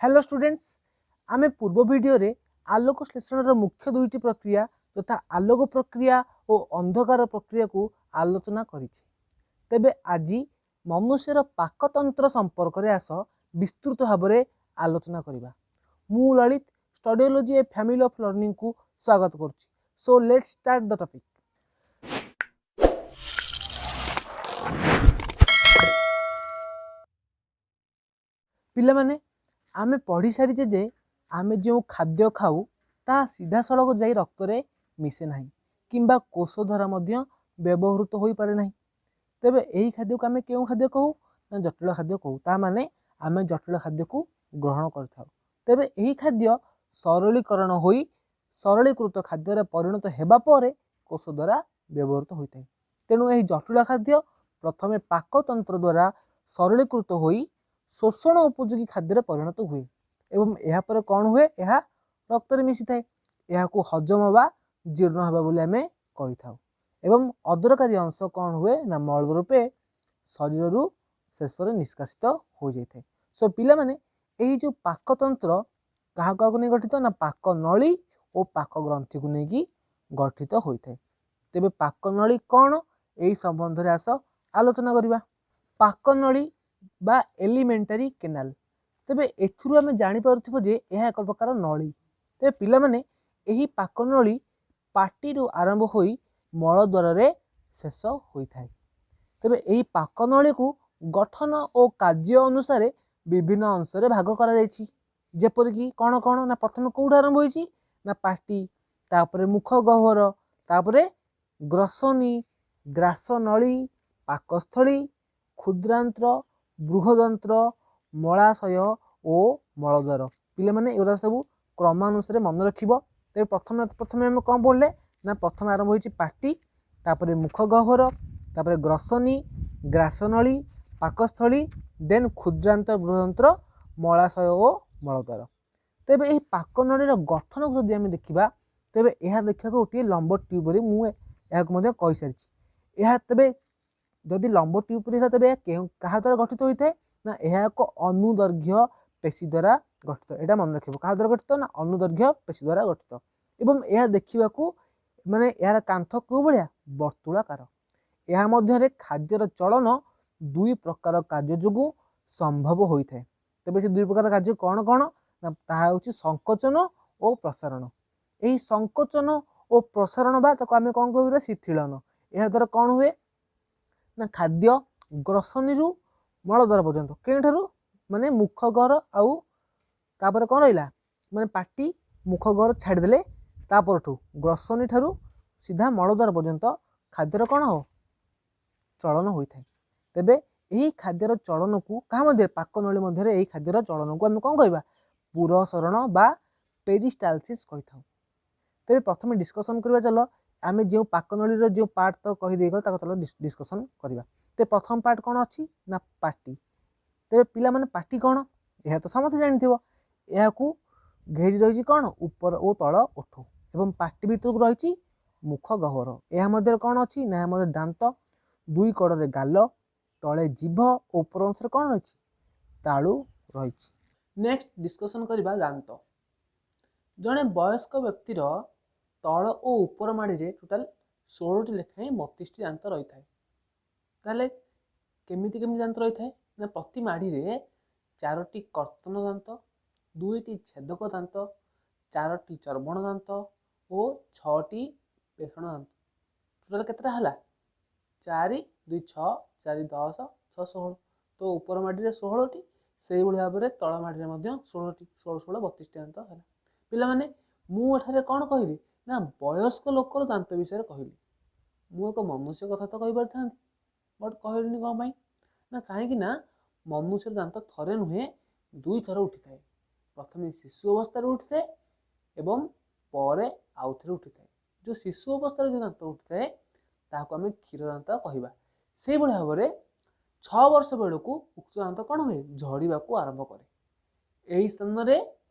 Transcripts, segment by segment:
Hello students, ଆମେ ପୂର୍ବ ଭିଡ଼ିଓରେ ଆଲୋକ ଶ୍ଳେଷଣର ମୁଖ୍ୟ ଦୁଇଟି ପ୍ରକ୍ରିୟା ତଥା ଆଲୋକ ପ୍ରକ୍ରିୟା ଓ ଅନ୍ଧକାର ପ୍ରକ୍ରିୟାକୁ ଆଲୋଚନା କରିଛେ। ତେବେ ଆଜି ମନୁଷ୍ୟର ପାକତନ୍ତ୍ର ସମ୍ପର୍କରେ ଆସ ବିସ୍ତୃତ ଭାବରେ ଆଲୋଚନା କରିବା। ମୁଁ ଲଳିତ, ଷ୍ଟଡିଓଲୋଜି ଏ ଫ୍ୟାମିଲି ଅଫ୍ ଲର୍ଣ୍ଣିଂକୁ ସ୍ୱାଗତ କରୁଛି। So let's start the topic. ପିଲାମାନେ, ଆମେ ପଢ଼ି ସାରିଛେ ଯେ ଆମେ ଯେଉଁ ଖାଦ୍ୟ ଖାଉ ତାହା ସିଧାସଳଖ ଯାଇ ରକ୍ତରେ ମିଶେ ନାହିଁ କିମ୍ବା କୋଷ ଦ୍ୱାରା ମଧ୍ୟ ବ୍ୟବହୃତ ହୋଇପାରେ ନାହିଁ। ତେବେ ଏହି ଖାଦ୍ୟକୁ ଆମେ କେଉଁ ଖାଦ୍ୟ କହୁ ନା ଜଟିଳ ଖାଦ୍ୟ କହୁ। ତା ମାନେ ଆମେ ଜଟିଳ ଖାଦ୍ୟକୁ ଗ୍ରହଣ କରିଥାଉ। ତେବେ ଏହି ଖାଦ୍ୟ ସରଳୀକରଣ ହୋଇ ସରଳୀକୃତ ଖାଦ୍ୟରେ ପରିଣତ ହେବା ପରେ କୋଷ ଦ୍ୱାରା ବ୍ୟବହୃତ ହୋଇଥାଏ। ତେଣୁ ଏହି ଜଟିଳ ଖାଦ୍ୟ ପ୍ରଥମେ ପାକତନ୍ତ୍ର ଦ୍ୱାରା ସରଳୀକୃତ ହୋଇ ଶୋଷଣ ଉପଯୋଗୀ ଖାଦ୍ୟରେ ପରିଣତ ହୁଏ ଏବଂ ଏହାପରେ କ'ଣ ହୁଏ, ଏହା ରକ୍ତରେ ମିଶିଥାଏ। ଏହାକୁ ହଜମ ବା ଜୀର୍ଣ୍ଣ ହେବା ବୋଲି ଆମେ କହିଥାଉ। ଏବଂ ଅଦରକାରୀ ଅଂଶ କ'ଣ ହୁଏ ନା ମଳ ରୂପେ ଶରୀରରୁ ଶେଷରେ ନିଷ୍କାସିତ ହୋଇଯାଇଥାଏ। ସୋ ପିଲାମାନେ, ଏହି ଯେଉଁ ପାକତନ୍ତ୍ର କାହା କାହାକୁ ନେଇ ଗଠିତ ନା ପାକ ନଳୀ ଓ ପାକ ଗ୍ରନ୍ଥିକୁ ନେଇକି ଗଠିତ ହୋଇଥାଏ। ତେବେ ପାକ ନଳୀ କ'ଣ, ଏହି ସମ୍ବନ୍ଧରେ ଆସ ଆଲୋଚନା କରିବା। ପାକ ନଳୀ ବା ଏଲିମେଣ୍ଟାରୀ କେନାଲ। ତେବେ ଏଥିରୁ ଆମେ ଜାଣିପାରୁଥିବ ଯେ ଏହା ଏକ ପ୍ରକାର ନଳୀ। ତେବେ ପିଲାମାନେ, ଏହି ପାକନଳୀ ପାଟିରୁ ଆରମ୍ଭ ହୋଇ ମଳଦ୍ୱାରରେ ଶେଷ ହୋଇଥାଏ। ତେବେ ଏହି ପାକନଳୀକୁ ଗଠନ ଓ କାର୍ଯ୍ୟ ଅନୁସାରେ ବିଭିନ୍ନ ଅଂଶରେ ଭାଗ କରାଯାଇଛି। ଯେପରିକି କ'ଣ କ'ଣ ନା ପ୍ରଥମେ କେଉଁଠୁ ଆରମ୍ଭ ହୋଇଛି ନା ପାଟି, ତାପରେ ମୁଖ ଗହ୍ୱର, ତାପରେ ଗ୍ରସନୀ, ଗ୍ରାସନଳୀ, ପାକସ୍ଥଳୀ, କ୍ଷୁଦ୍ରାନ୍ତ୍ର, ବୃହଦନ୍ତ୍ର, ମଳାଶୟ ଓ ମଳଦ୍ୱାର। ପିଲାମାନେ, ଏଗୁଡ଼ା ସବୁ କ୍ରମାନୁସାରେ ମନେ ରଖିବ। ତେବେ ପ୍ରଥମେ ପ୍ରଥମେ ଆମେ କ'ଣ ପଢ଼ିଲେ ନା ପ୍ରଥମେ ଆରମ୍ଭ ହୋଇଛି ପାଟି, ତାପରେ ମୁଖ ଗହ୍ୱର, ତାପରେ ଗ୍ରସନୀ, ଗ୍ରାସନଳୀ, ପାକସ୍ଥଳୀ, ଦେନ୍ କ୍ଷୁଦ୍ରାନ୍ତ, ବୃହଦନ୍ତ୍ର, ମଳାଶୟ ଓ ମଳଦ୍ୱାର। ତେବେ ଏହି ପାକନଳୀର ଗଠନକୁ ଯଦି ଆମେ ଦେଖିବା, ତେବେ ଏହା ଦେଖିବାକୁ ଗୋଟିଏ ଲମ୍ବ ଟ୍ୟୁବ୍ ପରି, ମୁଁ ଏହାକୁ ମଧ୍ୟ କହିସାରିଛି। ଏହା ତେବେ ଯଦି ଲମ୍ବ ଟ୍ୟୁବ୍ ପରି ହେଲା, ତେବେ ଏହା କେଉଁ କାହା ଦ୍ୱାରା ଗଠିତ ହୋଇଥାଏ ନା ଏହା ଏକ ଅନୁଦୈର୍ଘ୍ୟ ପେଶୀ ଦ୍ୱାରା ଗଠିତ। ଏଇଟା ମନେ ରଖିବ, କାହା ଦ୍ୱାରା ଗଠିତ ନା ଅନୁଦୈର୍ଘ୍ୟ ପେଶୀ ଦ୍ୱାରା ଗଠିତ। ଏବଂ ଏହା ଦେଖିବାକୁ ମାନେ ଏହାର କାନ୍ଥ କେଉଁ ଭଳିଆ, ବର୍ତ୍ତୁଳାକାର। ଏହା ମଧ୍ୟରେ ଖାଦ୍ୟର ଚଳନ ଦୁଇ ପ୍ରକାର କାର୍ଯ୍ୟ ଯୋଗୁଁ ସମ୍ଭବ ହୋଇଥାଏ। ତେବେ ସେ ଦୁଇ ପ୍ରକାର କାର୍ଯ୍ୟ କ'ଣ କ'ଣ ନା ତାହା ହେଉଛି ସଂକୋଚନ ଓ ପ୍ରସାରଣ। ଏହି ସଂକୋଚନ ଓ ପ୍ରସାରଣ ବା ତାକୁ ଆମେ କ'ଣ କହିବା, ଶିଥିଳନ। ଏହା ଦ୍ୱାରା କ'ଣ ହୁଏ ନା ଖାଦ୍ୟ ଗ୍ରସନୀରୁ ମଳଦ୍ୱାର ପର୍ଯ୍ୟନ୍ତ, କେଉଁଠାରୁ ମାନେ ମୁଖ ଗହ୍ୱର ଆଉ ତାପରେ କ'ଣ ରହିଲା ମାନେ ପାଟି ମୁଖ ଗହ୍ୱର ଛାଡ଼ିଦେଲେ ତା ପରଠୁ ଗ୍ରସନୀ ଠାରୁ ସିଧା ମଳଦ୍ୱାର ପର୍ଯ୍ୟନ୍ତ ଖାଦ୍ୟର କ'ଣ ହେବ, ଚଳନ ହୋଇଥାଏ। ତେବେ ଏହି ଖାଦ୍ୟର ଚଳନକୁ କାହା ମଧ୍ୟରେ, ପାକନଳୀ ମଧ୍ୟରେ ଏହି ଖାଦ୍ୟର ଚଳନକୁ ଆମେ କ'ଣ କହିବା, ପୁରସରଣ ବା ପେରିଷ୍ଟାଲସିସ୍ କହିଥାଉ। ତେବେ ପ୍ରଥମେ ଡିସ୍କସନ୍ କରିବା, ଚାଲ ଆମେ ଯେଉଁ ପାକନଳୀର ଯେଉଁ ପାର୍ଟ ତ କହିଦେଇଗଲ ତାକୁ ଚାଲ ଡିସ୍କସନ୍ କରିବା। ତେବେ ପ୍ରଥମ ପାର୍ଟ କ'ଣ ଅଛି ନା ପାଟି। ତେବେ ପିଲାମାନେ, ପାଟି କ'ଣ ଏହା ତ ସମସ୍ତେ ଜାଣିଥିବ। ଏହାକୁ ଘେରି ରହିଛି କ'ଣ, ଉପର ଓ ତଳ ଓଠ, ଏବଂ ପାଟି ଭିତରକୁ ରହିଛି ମୁଖ ଗହ୍ୱର। ଏହା ମଧ୍ୟରେ କ'ଣ ଅଛି ନା ଏହା ମଧ୍ୟରେ ଦାନ୍ତ, ଦୁଇ କଡ଼ରେ ଗାଲ, ତଳେ ଜିଭ ଓ ଉପର ଅଂଶରେ କ'ଣ ରହିଛି, ତାଳୁ ରହିଛି। ନେକ୍ସଟ ଡିସ୍କସନ୍ କରିବା ଦାନ୍ତ। ଜଣେ ବୟସ୍କ ବ୍ୟକ୍ତିର ତଳ ଓ ଉପର ମାଢ଼ିରେ ଟୋଟାଲ 16ଟି ଲେଖାଏଁ 32ଟି ଦାନ୍ତ ରହିଥାଏ। ତାହେଲେ କେମିତି କେମିତି ଦାନ୍ତ ରହିଥାଏ ନା ପ୍ରତି ମାଢ଼ିରେ 4ଟି କର୍ତ୍ତନ ଦାନ୍ତ, 2ଟି ଛେଦକ ଦାନ୍ତ, 4ଟି ଚର୍ବଣ ଦାନ୍ତ ଓ 6ଟି ପେଷଣ ଦାନ୍ତ। ଟୋଟାଲ କେତେଟା ହେଲା, 4 2 6 4 10 6 16। ତ ଉପର ମାଢ଼ିରେ 16ଟି, ସେଇଭଳି ଭାବରେ ତଳ ମାଢ଼ିରେ ମଧ୍ୟ 16ଟି, 16 16 32ଟି ଦାନ୍ତ ହେଲା। ପିଲାମାନେ, ମୁଁ ଏଠାରେ କ'ଣ କହିଲି ନା ବୟସ୍କ ଲୋକର ଦାନ୍ତ ବିଷୟରେ କହିଲି। ମୁଁ ଏକ ମନୁଷ୍ୟ କଥା ତ କହିପାରିଥାନ୍ତି, ବଟ୍ କହିଲିନି କ'ଣ ପାଇଁ ନା କାହିଁକି ନା ମନୁଷ୍ୟର ଦାନ୍ତ ଥରେ ନୁହେଁ ଦୁଇଥର ଉଠିଥାଏ। ପ୍ରଥମେ ଶିଶୁ ଅବସ୍ଥାରେ ଉଠିଥାଏ ଏବଂ ପରେ ଆଉଥରେ ଉଠିଥାଏ। ଯେଉଁ ଶିଶୁ ଅବସ୍ଥାରେ ଯେଉଁ ଦାନ୍ତ ଉଠିଥାଏ ତାହାକୁ ଆମେ କ୍ଷୀର ଦାନ୍ତ କହିବା। ସେଇଭଳି ଭାବରେ 6 ବର୍ଷ ବେଳକୁ ଉକ୍ତ ଦାନ୍ତ କ'ଣ ହୁଏ, ଝଡ଼ିବାକୁ ଆରମ୍ଭ କରେ। ଏହି ସ୍ଥାନରେ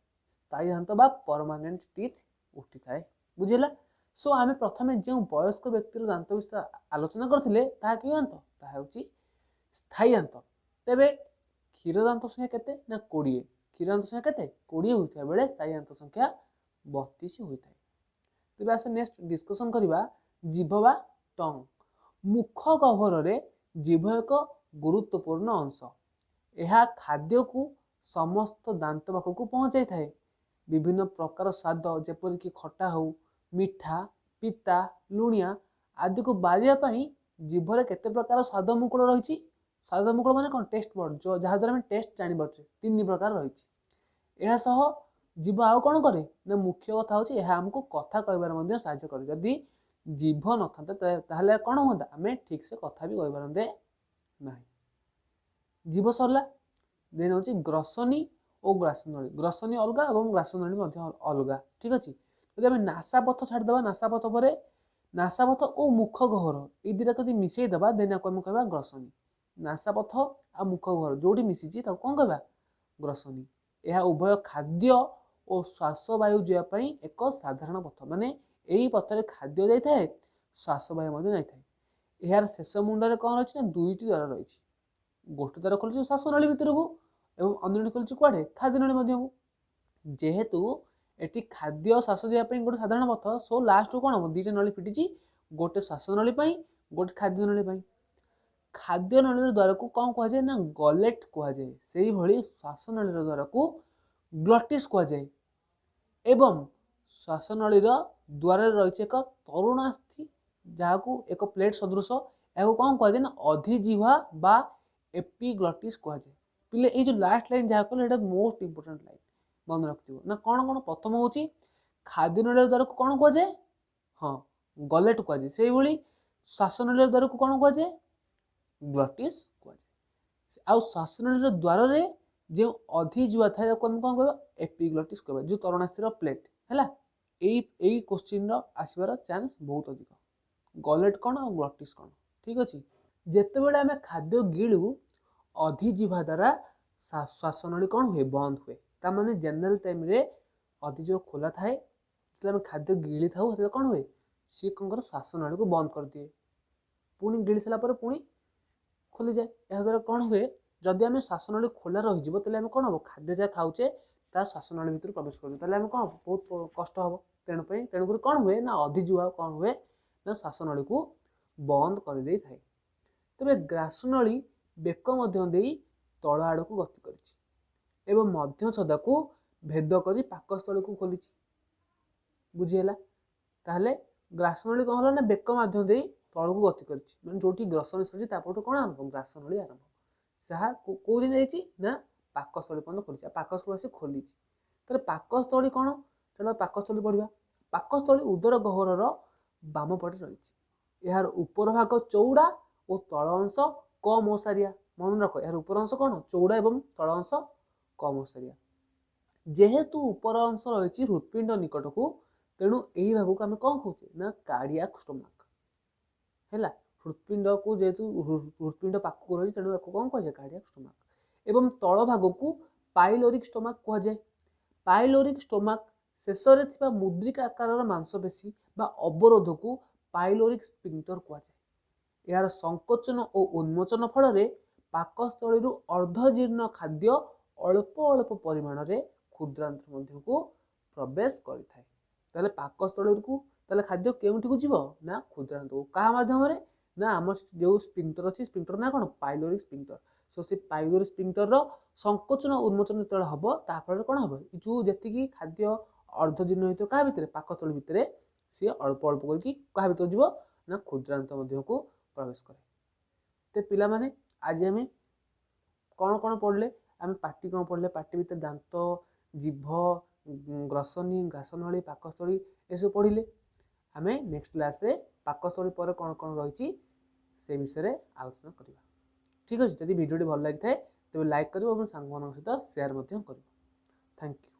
ସ୍ଥାୟୀ ଦାନ୍ତ ବା ପରମାନେଣ୍ଟ ଟିଥ୍ ଉଠିଥାଏ। ବୁଝିହେଲା? ସୋ ଆମେ ପ୍ରଥମେ ଯେଉଁ ବୟସ୍କ ବ୍ୟକ୍ତିର ଦାନ୍ତ ବିଷୟରେ ଆଲୋଚନା କରିଥିଲେ ତାହା କେଉଁ ଦାନ୍ତ, ତାହା ହେଉଛି ସ୍ଥାୟୀ ଦାନ୍ତ। ତେବେ କ୍ଷୀର ଦାନ୍ତ ସଂଖ୍ୟା କେତେ ନା 20। କ୍ଷୀରାନ୍ତ ସଂଖ୍ୟା କେତେ 20 ହୋଇଥିବା ବେଳେ ସ୍ଥାୟୀ ଆନ୍ତ ସଂଖ୍ୟା 32 ହୋଇଥାଏ। ତେବେ ଆସ ନେକ୍ସଟ ଡିସ୍କସନ୍ କରିବା ଜିଭ ବା ଟଙ୍ଗ। ମୁଖ ଗହ୍ୱରରେ ଜିଭ ଏକ ଗୁରୁତ୍ୱପୂର୍ଣ୍ଣ ଅଂଶ। ଏହା ଖାଦ୍ୟକୁ ସମସ୍ତ ଦାନ୍ତ ପାଖକୁ ପହଞ୍ଚାଇଥାଏ। ବିଭିନ୍ନ ପ୍ରକାର ସ୍ୱାଦ ଯେପରିକି ଖଟା ହେଉ, ମିଠା, ପିତା, ଲୁଣିଆ ଆଦିକୁ ବାରିବା ପାଇଁ ଜିଭରେ କେତେ ପ୍ରକାର ସ୍ୱାଦ ମୁକୁଳ ରହିଛି। ସ୍ୱାଦ ମୁକୁଳ ମାନେ କ'ଣ? ଟେଷ୍ଟ ବଡ୍, ଯାହାଦ୍ୱାରା ଆମେ ଟେଷ୍ଟ ଜାଣିପାରୁଛେ। 3 ପ୍ରକାର ରହିଛି। ଏହା ସହ ଜିଭ ଆଉ କ'ଣ କରେ ନା, ମୁଖ୍ୟ କଥା ହେଉଛି ଏହା ଆମକୁ କଥା କହିବାରେ ମଧ୍ୟ ସାହାଯ୍ୟ କରେ। ଯଦି ଜିଭ ନଥାନ୍ତା ତାହେଲେ କ'ଣ ହୁଅନ୍ତା? ଆମେ ଠିକ୍ସେ କଥା ବି କହିପାରନ୍ତେ ନାହିଁ। ଜିଭ ସରିଲା। ଦେନ୍ ହେଉଛି ଗ୍ରସନୀ ଓ ଗ୍ରାସନଳୀ। ଗ୍ରସନୀ ଅଲଗା ଏବଂ ଗ୍ରାସନଳୀ ମଧ୍ୟ ଅଲଗା। ଠିକ୍ ଅଛି। ଯଦି ଆମେ ନାସାପଥ ଛାଡ଼ିଦେବା, ନାସାପଥ ପରେ ନାସାପଥ ଓ ମୁଖ ଗହ୍ୱର ଏଇ ଦୁଇଟାକୁ ଯଦି ମିଶାଇ ଦେବା, ଦେନ୍ ଆକୁ ଆମେ କହିବା ଗ୍ରସନୀ। ନାସାପଥ ଆଉ ମୁଖ ଗହ୍ୱର ଯେଉଁଠି ମିଶିଛି ତାକୁ କ'ଣ କହିବା? ଗ୍ରସନୀ। ଏହା ଉଭୟ ଖାଦ୍ୟ ଓ ଶ୍ୱାସବାୟୁ ଯିବା ପାଇଁ ଏକ ସାଧାରଣ ପଥ। ମାନେ ଏଇ ପଥରେ ଖାଦ୍ୟ ଯାଇଥାଏ, ଶ୍ୱାସବାୟୁ ମଧ୍ୟ ଯାଇଥାଏ। ଏହାର ଶେଷ ମୁଣ୍ଡରେ କ'ଣ ରହିଛି ନା 2ଟି ଦ୍ୱାର ରହିଛି। ଗୋଟେ ଦ୍ୱାର ଖୋଲୁଛି ଶ୍ୱାସନଳୀ ଭିତରକୁ ଏବଂ ଅନ୍ୟଟି ଖୋଲୁଛି କୁଆଡ଼େ? ଖାଦ୍ୟନଳୀ ମଧ୍ୟକୁ। ଯେହେତୁ ଏଠି ଖାଦ୍ୟ ଶ୍ୱାସ ଯିବା ପାଇଁ ଗୋଟେ ସାଧାରଣ ପଥ, ସୋ ଲାଷ୍ଟକୁ କ'ଣ ହେବ? 2ଟା ନଳୀ ଫିଟିଛି, ଗୋଟେ ଶ୍ୱାସନଳୀ ପାଇଁ, ଗୋଟେ ଖାଦ୍ୟନଳୀ ପାଇଁ। ଖାଦ୍ୟନଳୀର ଦ୍ୱାରକୁ କ'ଣ କୁହାଯାଏ ନା ଗଲେଟ୍ କୁହାଯାଏ। ସେଇଭଳି ଶ୍ୱାସନଳୀର ଦ୍ୱାରକୁ ଗ୍ଲଟିସ୍ କୁହାଯାଏ। ଏବଂ ଶ୍ୱାସନଳୀର ଦ୍ୱାରରେ ରହିଛି ଏକ ତରୁଣାସ୍ଥି, ଯାହାକୁ ଏକ ପ୍ଲେଟ୍ ସଦୃଶ, ଏହାକୁ କ'ଣ କୁହାଯାଏ ନା ଅଧିଜିହ୍ୱା ବା ଏପିଗ୍ଲଟିସ୍ କୁହାଯାଏ। ପିଲେ ଏଇ ଯେଉଁ ଲାଷ୍ଟ ଲାଇନ୍ ଯାହା କହିଲେ ଏଇଟା ମୋଷ୍ଟ ଇମ୍ପୋର୍ଟାଣ୍ଟ ଲାଇନ୍, ମନେ ରଖିଥିବ ନା କ'ଣ କ'ଣ। ପ୍ରଥମ ହେଉଛି ଖାଦ୍ୟନଳୀର ଦ୍ୱାରକୁ କ'ଣ କୁହାଯାଏ? ହଁ, ଗଲେଟ୍ କୁହାଯାଏ। ସେଇଭଳି ଶ୍ୱାସନଳୀର ଦ୍ୱାରକୁ କ'ଣ କୁହାଯାଏ? ଗ୍ଲଟିସ୍ କୁହାଯାଏ। ଆଉ ଶ୍ୱାସନଳୀର ଦ୍ୱାରରେ ଯେଉଁ ଅଧିଜୁଆ ଥାଏ ତାକୁ ଆମେ କ'ଣ କହିବା? ଏପିଗ୍ଲଟିସ୍ କହିବା, ଯେଉଁ ତରୁଣାସ୍ଥିର ପ୍ଲେଟ୍। ହେଲା, ଏଇ କୋଶ୍ଚିନ୍ର ଆସିବାର ଚାନ୍ସ ବହୁତ ଅଧିକ। ଗଲେଟ୍ କ'ଣ ଆଉ ଗ୍ଲଟିସ୍ କ'ଣ? ଠିକ୍ ଅଛି। ଯେତେବେଳେ ଆମେ ଖାଦ୍ୟ ଗିଳୁ, ଅଧିଜିହ୍ୱା ଦ୍ୱାରା ଶ୍ୱାସନଳୀ କ'ଣ ହୁଏ? ବନ୍ଦ ହୁଏ। ତାମାନେ ଜେନେରାଲ ଟାଇମ୍ରେ ଅଧିଜିହ୍ୱା ଖୋଲା ଥାଏ। ଯେତେବେଳେ ଆମେ ଖାଦ୍ୟ ଗିଳିଥାଉ ସେତେବେଳେ କ'ଣ ହୁଏ? ସିଏ କ'ଣ କରେ? ଶ୍ୱାସନଳୀକୁ ବନ୍ଦ କରିଦିଏ। ପୁଣି ଗିଳି ସାରିଲା ପରେ ପୁଣି ଖୋଲିଯାଏ। ଏହାଦ୍ୱାରା କ'ଣ ହୁଏ? ଯଦି ଆମେ ଶ୍ୱାସନଳୀ ଖୋଲା ରହିଯିବ ତାହେଲେ ଆମେ କ'ଣ ହେବ? ଖାଦ୍ୟ ଯାହା ଖାଉଛେ ତା ଶ୍ୱାସନଳୀ ଭିତରୁ ପ୍ରବେଶ କରିବ, ତାହେଲେ ଆମେ କ'ଣ ହେବ? ବହୁତ କଷ୍ଟ ହେବ। ତେଣୁକରି କ'ଣ ହୁଏ ନା ଅଧିଜିହ୍ୱା କ'ଣ ହୁଏ ନା ଶ୍ୱାସନଳୀକୁ ବନ୍ଦ କରିଦେଇଥାଏ। ତେବେ ଗ୍ରାସନଳୀ ବେକ ମଧ୍ୟ ଦେଇ ତଳ ଆଡ଼କୁ ଗତି କରିଛି ଏବଂ ମଧ୍ୟଛଦାକୁ ଭେଦ କରି ପାକସ୍ଥଳୀକୁ ଖୋଲିଛି। ବୁଝିହେଲା? ତାହେଲେ ଗ୍ରାସନଳୀ କ'ଣ ହେଲା ନା ବେକ ମାଧ୍ୟମ ଦେଇ ତଳକୁ ଗତି କରିଛି। ମାନେ ଯେଉଁଠି ଗ୍ରସନୀ ସରିଛି ତାପରଠୁ କ'ଣ ଆରମ୍ଭ? ଗ୍ରାସନଳୀ ଆରମ୍ଭ। ତାହା କେଉଁ ଦିନ ଯାଇଛି ନା ପାକସ୍ଥଳୀ ପର୍ଯ୍ୟନ୍ତ ଖୋଲିଛି। ଆଉ ପାକସ୍ଥଳୀ ଆସି ଖୋଲିଛି। ତାହେଲେ ପାକସ୍ଥଳୀ କ'ଣ? ଚାଲ ପାକସ୍ଥଳୀ ପଢ଼ିବା। ପାକସ୍ଥଳୀ ଉଦର ଗହ୍ୱରର ବାମ ପଟେ ରହିଛି। ଏହାର ଉପର ଭାଗ ଚଉଡ଼ା ଓ ତଳ ଅଂଶ କମ୍ ଓସାରିଆ। ମନେ ରଖ, ଏହାର ଉପର ଅଂଶ କ'ଣ? ଚଉଡ଼ା ଏବଂ ତଳ ଅଂଶ କମ୍ ଓସାରିଆ। ଯେହେତୁ ଉପର ଅଂଶ ରହିଛି ହୃତ୍ପିଣ୍ଡ ନିକଟକୁ, ତେଣୁ ଏହି ଭାଗକୁ ଆମେ କ'ଣ କହୁଛେ ନା କାର୍ଡ଼ିଆକ୍ ଷ୍ଟୋମାକ୍। ହେଲା, ହୃତ୍ପିଣ୍ଡକୁ ଯେହେତୁ ହୃତ୍ପିଣ୍ଡ ପାଖକୁ ରହିଛି ତେଣୁ ଏହାକୁ କ'ଣ କୁହାଯାଏ? Cardiac stomach. ଏବଂ ତଳ ଭାଗକୁ ପାଇଲୋରିକ୍ ଷ୍ଟୋମାକ୍ କୁହାଯାଏ। ପାଇଲୋରିକ୍ ଷ୍ଟୋମାକ୍ ଶେଷରେ ଥିବା ମୁଦ୍ରିକା ଆକାରର ମାଂସପେଶୀ ବା ଅବରୋଧକୁ ପାଇଲୋରିକ୍ ସ୍ପିଙ୍କ୍ଟର କୁହାଯାଏ। ଏହାର ସଂକୋଚନ ଓ ଉନ୍ମୋଚନ ଫଳରେ ପାକସ୍ଥଳୀରୁ ଅର୍ଦ୍ଧଜୀର୍ଣ୍ଣ ଖାଦ୍ୟ ଅଳ୍ପ ଅଳ୍ପ ପରିମାଣରେ କ୍ଷୁଦ୍ରାନ୍ତ୍ର ମଧ୍ୟକୁ ପ୍ରବେଶ କରିଥାଏ। ତାହେଲେ ପାକସ୍ଥଳୀକୁ ତାହେଲେ ଖାଦ୍ୟ କେଉଁଠିକୁ ଯିବ ନା କ୍ଷୁଦ୍ରାନ୍ତକୁ। କାହା ମାଧ୍ୟମରେ? ନା ଆମର ଯେଉଁ ସ୍ପିଙ୍କ୍ଟର ଅଛି, ସ୍ପିଙ୍କ୍ଟର ନା କ'ଣ? ପାଇଲୋରିକ୍ ସ୍ପିଙ୍କ୍ଟର। ସୋ ସେ ପାଇଲୋରିକ୍ ସ୍ପିଙ୍କ୍ଟରର ସଂକୋଚନ ଉନ୍ମୋଚନ ଯେତେବେଳେ ହେବ ତା ଫଳରେ କ'ଣ ହେବ? ଯେଉଁ ଯେତିକି ଖାଦ୍ୟ ଅର୍ଦ୍ଧଜୀର୍ଣ୍ଣ ହୋଇଥିବ କାହା ଭିତରେ? ପାକସ୍ଥଳୀ ଭିତରେ, ସିଏ ଅଳ୍ପ ଅଳ୍ପ କରିକି କାହା ଭିତରକୁ ଯିବ ନା କ୍ଷୁଦ୍ରାନ୍ତ ମଧ୍ୟକୁ ପ୍ରବେଶ କରେ। ତ ପିଲାମାନେ ଆଜି ଆମେ କ'ଣ କ'ଣ ପଢ଼ିଲେ? ଆମେ ପାଟି କ'ଣ ପଢ଼ିଲେ? ପାଟି ଭିତରେ ଦାନ୍ତ, ଜିଭ, ଗ୍ରସନୀ, ଗ୍ରାସନଳୀ, ପାକସ୍ଥଳୀ ଏସବୁ ପଢ଼ିଲେ। ଆମେ ନେକ୍ସଟ କ୍ଲାସ୍ରେ ପାକସ୍ଥଳୀ ପରେ କ'ଣ କ'ଣ ରହିଛି ସେ ବିଷୟରେ ଆଲୋଚନା କରିବା। ଠିକ୍ ଅଛି। ଯଦି ଭିଡ଼ିଓଟି ଭଲ ଲାଗିଥାଏ ତେବେ ଲାଇକ୍ କରିବ ଏବଂ ସାଙ୍ଗମାନଙ୍କ ସହିତ ସେୟାର ମଧ୍ୟ କରିବ। Thank you.